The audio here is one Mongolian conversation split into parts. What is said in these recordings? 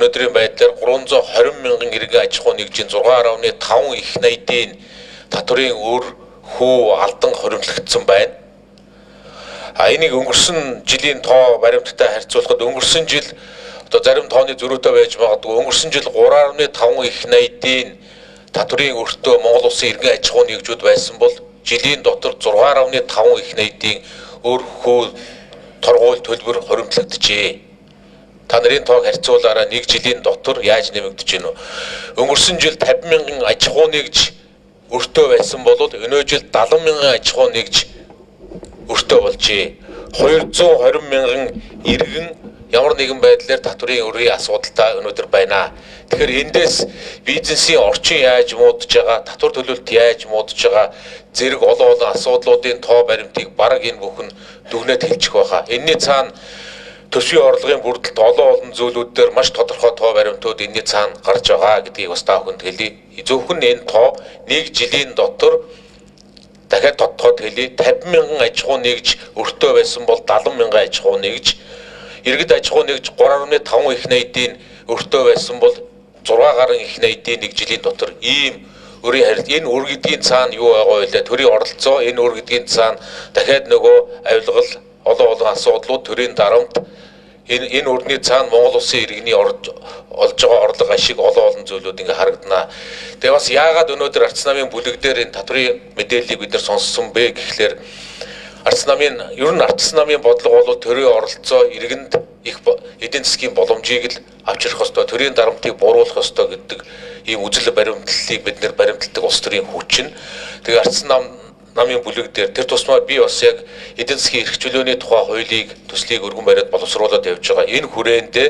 Өнөөдрийн байдлаар 320 мянган иргэн аж ахуй нэгжийн 6.5 их найдын татварын өр хүү алдан хоримтлагдсан байна. А энийг өнгөрсөн жилийн тоо баримттай харьцуулахад өнгөрсөн жил одоо зарим тооны зөрүүтэй байж магадгүй, өнгөрсөн жил 3.5 их найдын татварын өртөө Монгол улсын иргэн аж ахуй нэгжүүд байсан бол жилийн дотор 6.5 их найдын өр хүү торгууль төлбөр хоримтлагджээ. Та нарын тоог харьцуулаараа нэг жилийн дотор яаж нэмэгдэж гэнэ вэ? Өнгөрсөн жил 50 мянган аж ахуй нэгж өртөө байсан бол өнөө жил 70 мянган аж ахуй нэгж өртөө болжээ. 220 мянган иргэн ямар нэгэн байдлаар татварын өрийн асуудалтай өнөөдөр байна. Тэгэхээр эндээс бизнесийн орчин яаж муудаж байгаа, татвар төлөлт яаж муудаж байгаа зэрэг олон олон асуудлуудын тоо баримтыг бараг энэ бүхэн дүгнээд хэлчих байхаа. Энэний цаана төсвийн орлогын бүрдэлт олон олон зүйлүүд дээр маш тодорхой тоо баримтууд энэний цаана гарч байгаа гэдгийг бас та бүхэнд хэлье. Зөвхөн энэ тоо нэг жилийн дотор дахиад тодтогоод хэлье. 50 мянган аж ахуй нэгж өртөө байсан бол 70 мянган аж ахуй нэгж, иргэд аж ахуй нэгж 3.5 их найдын өртөө байсан бол 6 гаруй их найдын нэг жилийн дотор ийм өрийн харилт. Энэ өр гэдгийн цаана юу байгаа вэ? Төрийн оролцоо, энэ өр гэдгийн цаана дахиад нөгөө авилгал, олон олон асуудлууд, төрийн дарамт, энэ өрний цаана Монгол улсын иргэний олж байгаа орлого, ашиг, олон олон зүйлүүд ингээ харагданаа. Тэгээ бас яагаад өнөөдөр Арц намын бүлэг дээр энэ татварын мэдээллийг бид нар сонссон бэ гэхлээр Арц намын ер нь Арц намын бодлого бол төрийн оролцоо иргэнд их эдийн засгийн боломжийг л авчрах ёстой, төрийн дарамтыг бууруулах ёстой гэдэг ийм үзэл баримтлалыг бид нэр баримталдаг улс төрийн хүчин. Тэгээ Арц намын бүлэг дээр тэр тусмаа би бас яг эдийн засгийн эрх чөлөөний тухай хуулийг төслийг өргөн бариад боловсруулад явж байгаа. Энэ хүрээндээ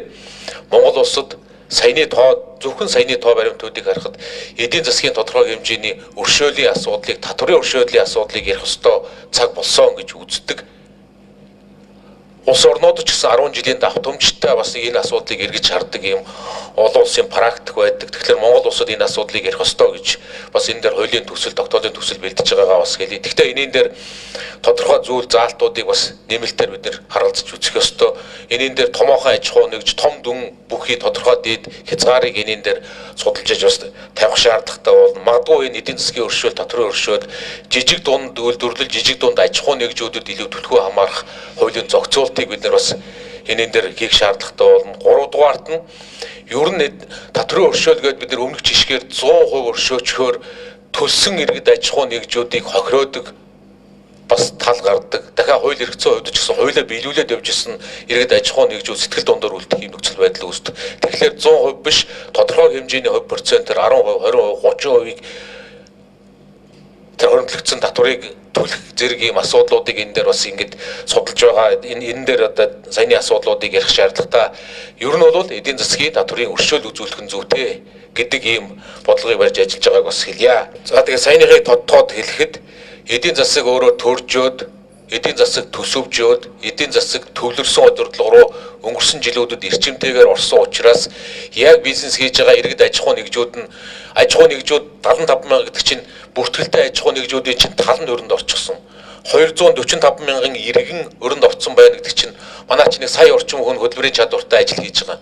Монгол улсад саяны тоо, зөвхөн саяны тоо баримтуудыг харахад эдийн засгийн тодорхой хэмжээний өршөөлийн асуудлыг, татварын өршөөлийн асуудлыг ярих ёстой цаг болсон гэж үздэг. Улс орнууд ч гэсэн 10 жилийн давтамжтай бас энэ асуудлыг эргэж хардаг юм олон улсын практик байдаг. Тэгэхээр Монгол улсад энэ асуудлыг ярих ёстой гэж бас энэ дээр хуулийн төсөл, тогтоолын төсөл бэлдэж байгаагаа бас хэлье. Гэхдээ энэний дээр тодорхой зүйл заалтуудыг бас нэмэлтээр бид нэр харгалзаж үзэх ёстой. Энэний дээр томоохон аж ахуй нэгж, том дүн бүхий тодорхой дээд хязгаарыг энэний дээр судалж аж бас тавих шаардлагатай болно. Магадгүй энэ эдийн засгийн өршөөл, татварын өршөөл жижиг дунд үйлдвэрлэл, жижиг дунд аж ахуй нэгжүүдэд илүү түлхүү хамаарах хуулийн зохицуултыг бид нар бас энэн дээр хийх шаардлагатай болно. 3 дугаарт нь ер нь татварын өршөөл гээд бид нар өмнөх жишгээр 100% өршөөчхөөр төлсөн иргэд аж ахуй нэгжүүдийг хохироодог бас тал гардаг. Дахиад хууль эрх зүйн хувьд ч гэсэн хуулиа биелүүлээд явж исэн иргэд аж ахуй нэгжүүд сэтгэл дундуур үлдэх юм нөхцөл байдал үүсдэг. Тэгэхээр 100% биш, тодорхой хэмжээний хувь процентээр 10%, 20%, 30%-ийг тэр хоримтлагдсан татварыг төлөх зэрэг ийм асуудлуудыг энэ дээр бас ингэж судалж байгаа. Энэ дээр одоо саяны асуудлуудыг ярих шаардлагатай. Ер нь бол эдийн засгийн татварын өршөөл үзүүлэх нь зүйтэй гэдэг ийм бодлогыг барьж ажиллаж байгааг бас хэлье. За тэгээ саяныхыг тодтоод хэлэхэд эдийн засаг өөрөө төржөөд, эдийн засаг төсөвжөөд, эдийн засаг төвлөрсөн удирдлага руу өнгөрсөн жилүүдэд эрчимтэйгээр орсон учраас яг бизнес хийж байгаа иргэд аж ахуй нэгжүүд нь, аж ахуй нэгжүүд 75 мянга гэдэг чинь бүртгэлтэй аж ахуй нэгжүүдийн чинь тал нь өрөнд орчихсон. 245 мянган иргэн өрөнд орцсон байна гэдэг чинь манай чинь нэг сая орчим хүн хөдөлмөрийн чадвартай ажил хийж байгаа.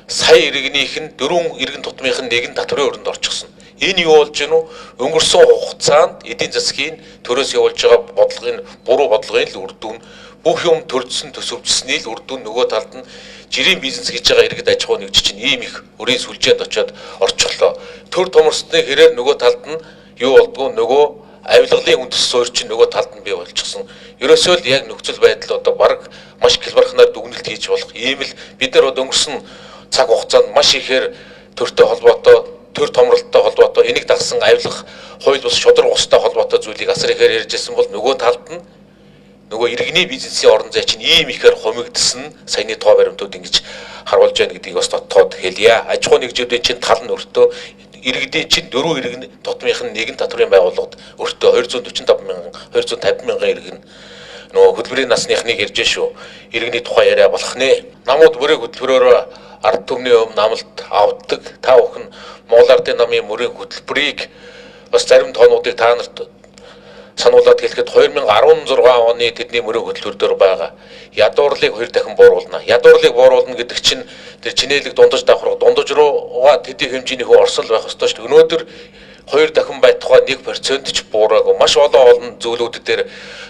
Сая иргэнийх нь, дөрвөн иргэн тутмынх нь нэг нь татварын өрөнд орчихсон. Энэ юу болж гэнэ үү? Өнгөрсөн хугацаанд эдийн засгийн төрөөс явуулж байгаа бодлогын, буруу бодлогын л үр дүн, бүх юм төржсөн төсөвжсөний л үр дүн, нөгөө талд нь жирийн бизнес хийж байгаа иргэд аж ахуй нэгж чинь ийм их өрийн сүлжээнд очиод орчихлоо. Төр томорсны хэрээр нөгөө талд нь юу болдгоо, нөгөө авилгалын үндэс суурь чинь нөгөө талд нь бий болчихсон. Ерөөсөө л яг нөхцөл байдал одоо бараг маш хялбарханаар дүгнэлт хийж болох. Ийм л бид нар одоо өнгөрсөн цаг хугацаанд маш ихээр төртэй холбоотой, төр томролттой холбоотой, энийг дагсан авилга, хууль бус шударга устай холбоотой зүйлийг асар ихээр ярьж ирсэн бол нөгөө талд нь нөгөө иргэний бизнесийн орон зай чинь ийм ихээр хумигдсан саяны тоо баримтууд ингэж харуулж байна гэдгийг бас тодтоод хэлье. Аж ахуй нэгжүүдийн чинь тал нь өртөө, иргэдийн чинь дөрвөн иргэн тутмынх нь нэгэн татварын байгууллагад өртөө, 245 мянган, 250 мянган иргэн, нөгөө хөдөлмөрийн насныхныг ярьж шүү. Иргэний тухай яриа болох нэ. Намууд мөрийг хөтөлбөрөөр ард түмний өмнө намалт авдаг. Та бүхэн Монгол Ардын намын мөрийн хөтөлбөрийг бас зарим тоонуудыг та нарт сануулад хэлэхэд 2016 оны тэдний мөрийн хөтөлбөр дээр байгаа ядуурлыг 2 дахин бууруулна. Ядуурлыг бууруулна гэдэг чинь Тэр чинээлэг дундаж давхарга дундаж руугаа төдий хэмжээний хүн орсон л байх ёстой шүү дээ. Өнөөдөр 2 дахин байтугай 1% ч буураагүй. Маш олон олон зүйлүүд дээр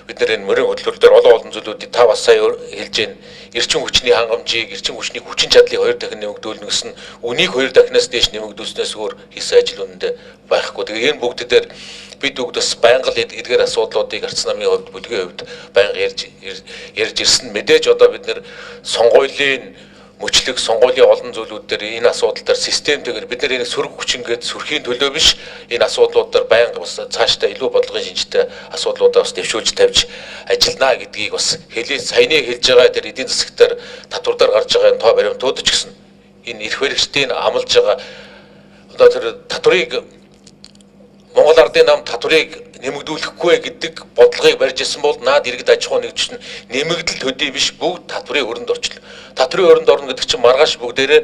бид нар энэ мөрийн хөдлөл дээр олон олон зүйлүүдийг та бас сая хэлж байна. Эрчим хүчний хангамжийг, эрчим хүчний хүчин чадлыг 2 дахин нэмэгдүүлнэ гэсэн үнийг 2 дахинаас дээш нэмэгдүүлснээс өөр хийсэн ажил үнэндээ байхгүй. Тэгээ энэ бүгд дээр бид бүгд бас байнга л эдгээр асуудлуудыг арц намын хувьд, бүлгийн хувьд байнга ярьж ирсэн. Мэдээж одоо бид нэр сонгуулийн мөчлөг, сонгуулийн олон зүйлүүд дээр энэ асуудал дээр системтэйгээр бид нар энийг сөрөг хүчин гээд сөрхийн төлөө биш, энэ асуудлууд дээр байнга бас цаашдаа илүү бодлогын шинжтэй асуудлуудаа бас дэвшүүлж тавьж ажиллана гэдгийг бас хэлээ. Саяны хэлж байгаа тэр эдийн засаг дээр татвар дээр гарч байгаа энэ тоо баримтууд ч гэсэн энэ эрх баригчдыг амлаж байгаа одоо тэр татварыг Монгол Ардын нам татварыг нэмэгдүүлэхгүй гэдэг бодлогыг барьж ирсэн бол наад иргэд аж ахуй нэгжид нэмэгдэл төдий биш бүгд татварын өрөнд орчлоо. Татварын өрөнд орно гэдэг чинь маргааш бүгдээрээ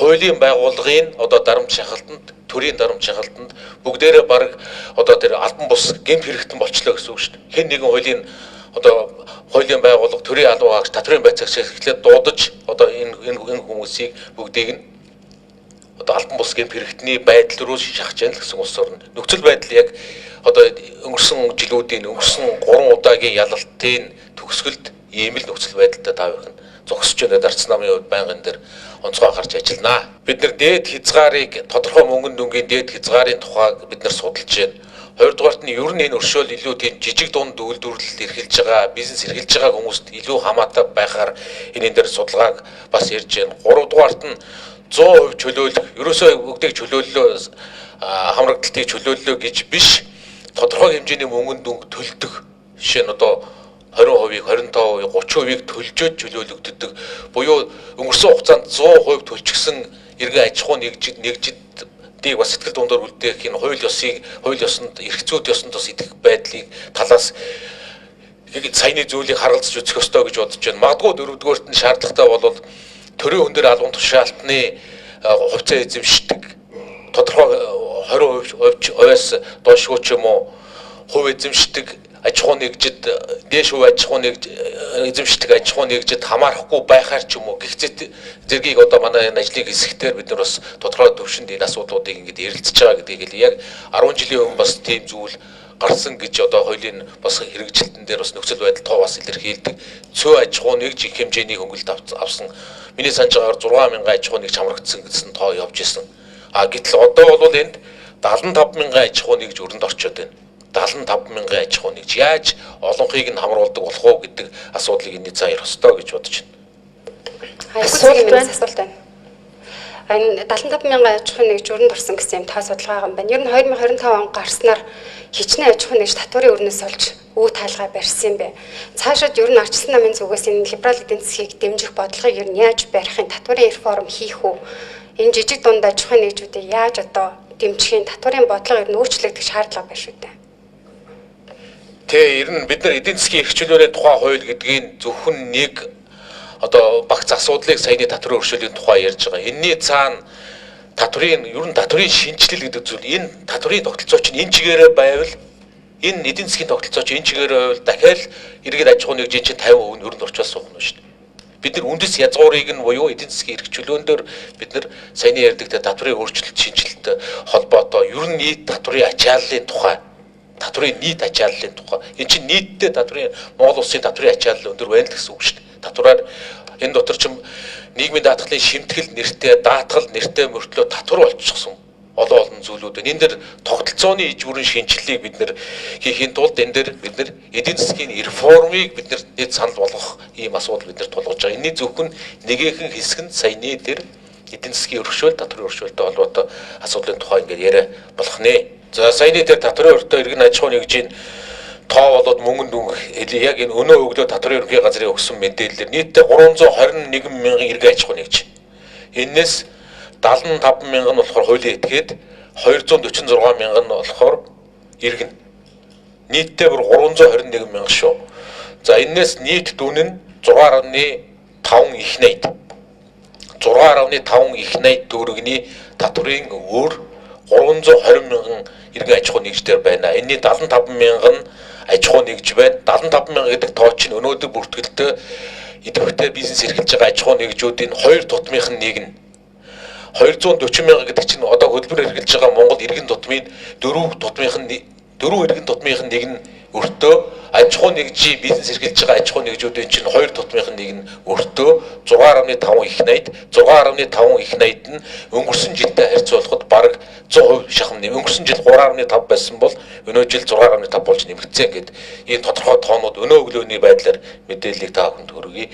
хуулийн байгууллагын одоо дарамт шахалтанд, төрийн дарамт шахалтанд бүгдээрээ баг одоо тэр албан бус гэмт хэрэгтэн болчлоо гэсэн үг шүү дээ. Хэн нэгэн хуулийн одоо хуулийн байгууллага, төрийн албан хаагч, татварын байцаагч эхлээд дуудаж одоо энэ энэ хүмүүсийг бүгдийг нь одоо албан бус гэмт хэрэгтний байдал руу шахаж яана л гэсэн улс орно. Нөхцөл байдал яг одоо өнгөрсөн жилүүдийн өнгөрсөн 3 удаагийн ялалтын төгсгөлд ийм л нөхцөл байдалтай та бүхэн зогсож байна. Дарц намын хувьд байнгын дээр онцгой анхаарч ажиллана. Бид нар дээд хязгаарыг тодорхой мөнгөн дүнгийн дээд хязгаарын тухайг бид нар судалж байна. Хоёрдугаарт нь ер нь энэ өршөөл илүү тийм жижиг дунд үйлдвэрлэл эрхэлж байгаа, бизнес эрхэлж байгаа хүмүүст илүү хамаатай байхаар энэ дээр судалгааг бас ярьж байна. Гуравдугаарт нь 100% чөлөөлөх, ерөөсөө бүгдийг чөлөөллөө, хамрагдалтыг чөлөөллөө гэж биш, тодорхой хэмжээний мөнгөн дүнг төлдөг. Жишээ нь одоо 20%-ийг, 25%-ийг, 30%-ийг төлжөөд чөлөөлөгддөг. Буюу өнгөрсөн хугацаанд 100% төлчихсөн иргэн аж ахуй нэгжидийг бас сэтгэл дундуур үлдээх энэ хууль ёсыг, хууль ёсонд, эрх зүйд ёсонд бас итгэх байдлыг талаас саяны зүйлийг харгалзаж үзэх ёстой гэж бодож байна. Магадгүй дөрөвдүгээрт нь шаардлагатай бол төрийн өндөр албан тушаалтны хувьцаа эзэмшдэг тодорхой 20% хувиас доошгүй ч юм уу хувь эзэмшдэг аж ахуй нэгжид дээш хувь аж ахуй нэгж эзэмшдэг аж ахуй нэгжид хамаарахгүй байхаар ч юм уу гих зэргийг одоо манай энэ ажлын хэсэгтэр бид нар бас тодорхой төвшөнд энэ асуудлуудыг ингэж ярилцж байгаа гэдгийг хэлье. Яг 10 жилийн өмнө бас тийм зүйл гарсан гэж одоо хуулийн бас хэрэгжилтэн дээр бас нөхцөл байдал тоо бас илэрхийлдэг. Цөө аж ахуй нэгж их хэмжээний хөнгөлөлт авсан. Миний санаж байгаагаар 6,000 аж ахуй нэгж хамрагдсан гэсэн тоо явж исэн. А гэтэл одоо бол энд 75,000 аж ахуй нэгж өрөнд орчод байна. 75,000 аж ахуй нэгж яаж олонхыг нь хамруулдаг болох уу гэдэг асуудлыг энэний цаа ярих ёстой гэж бодож байна. Асуулт байна. Асуулт байна. Энэ 75,000 аж ахуйн нэгж өрөнд орсон гэсэн юм тоо судалгаа юм байна. Ер нь 2025 он гарснаар хичнээн аж ахуйн нэгж татварын өрнөөс олж үе таалгаа барьсан юм бэ. Цаашид ер нь Арчилсан намын зүгээс энэ либерал эдийн засгийг дэмжих бодлогыг ер нь яаж барих юм, татварын реформ хийх үү? Энэ жижиг дунд аж ахуйн нэгжүүдийг яаж одоо дэмжих юм, татварын бодлого ер нь өөрчлөгдөх шаардлага байна шүү дээ. Тэ ер нь бид нар эдийн засгийн эрх чөлөөний тухай хууль гэдгийг зөвхөн нэг одоо багц асуудлыг саяны татварын өршөөлийн тухай ярьж байгаа. Энийний цаана татварын ер нь татварын шинэчлэл гэдэг зүйл, энэ татварын тогтолцоо чинь энэ чигээрээ байвал, энэ эдийн засгийн тогтолцоо чинь энэ чигээрээ байвал дахиад иргэд аж ахуйн нэгжийн чинь 50% нь өрөнд орчоос суух нь шүү дээ. Бид нар үндэс язгуурыг нь буюу эдийн засгийн эрх чөлөөн дээр бид нар саяны ярьдаг татварын өөрчлөлт шинэчлэлтэй холбоотой ер нь нийт татварын ачааллын тухай, татварын нийт ачааллын тухай. Энэ чинь нийтдээ татварын Монгол улсын татварын ачаалал өндөр байна л гэсэн үг шүү дээ. Татвараар энэ дотор чинь нийгмийн даатгалын шимтгэл нэртэй, даатгал нэртэй мөртлөө татвар болчихсон олон олон зүйлүүд байна. Энэ дэр тогтолцооны иж бүрэн шинэчлэлийг бид нэр хийхийн тулд энэ дэр бид нэр эдийн засгийн реформыг бид нэр нийт санал болгох ийм асуудал бид нэр тулгаж байгаа. Энэний зөвхөн нэгэн хэсэг нь саяны тэр эдийн засгийн өршөөл, татварын өршөөлтэй холбоотой асуудлын тухай ингээд яриа болох нэ. За саяны тэр татварын өртөө иргэн аж ахуйн нэгжийн тоо болоод мөнгөн дүнг хэлье. Яг энэ өнөө өглөө татварын ерөнхий газрын өгсөн мэдээлэлээр нийтдээ 321 мянган иргэн аж ахуй нэгж. Энээс 75 мянган нь болохоор хуулийн этгээд, 246 мянган нь болохоор иргэн. Нийтдээ бүр 321 мянга шүү. За энээс нийт дүн нь 6.5 их 80. 6.5 их 80 төгрөгийн татварын өр 320 мянган иргэн аж ахуй нэгждэр байна. Энэний 75 мянган нь аж ахуй нэгж байна. 75 мянга гэдэг тоо чинь өнөөдөр бүртгэлтэй идэвхтэй бизнес эрхэлж байгаа аж ахуй нэгжүүдийн 2 тутмынх нь нэг нь. 240 мянга гэдэг чинь одоо хөдөлмөр эрхэлж байгаа Монгол иргэн тутмын дөрөв тутмынх нь, дөрөв иргэн тутмынх нь нэг нь өртөө, аж ахуй нэгжийн бизнес эрхэлж байгаа аж ахуй нэгжүүдийн чинь хоёр тутмынх нь нэг нь өртөө 6.5 их 80, 6.5 их 80 нь өнгөрсөн жилдээ харьцуулахад бараг 100% шахам нэм. Өнгөрсөн жил 3.5 байсан бол өнөө жил 6.5 болж нэмэгдсэн гээд ийм тодорхой тоонууд өнөө өглөөний байдлаар мэдээллийг та бүхэнд хүргэе.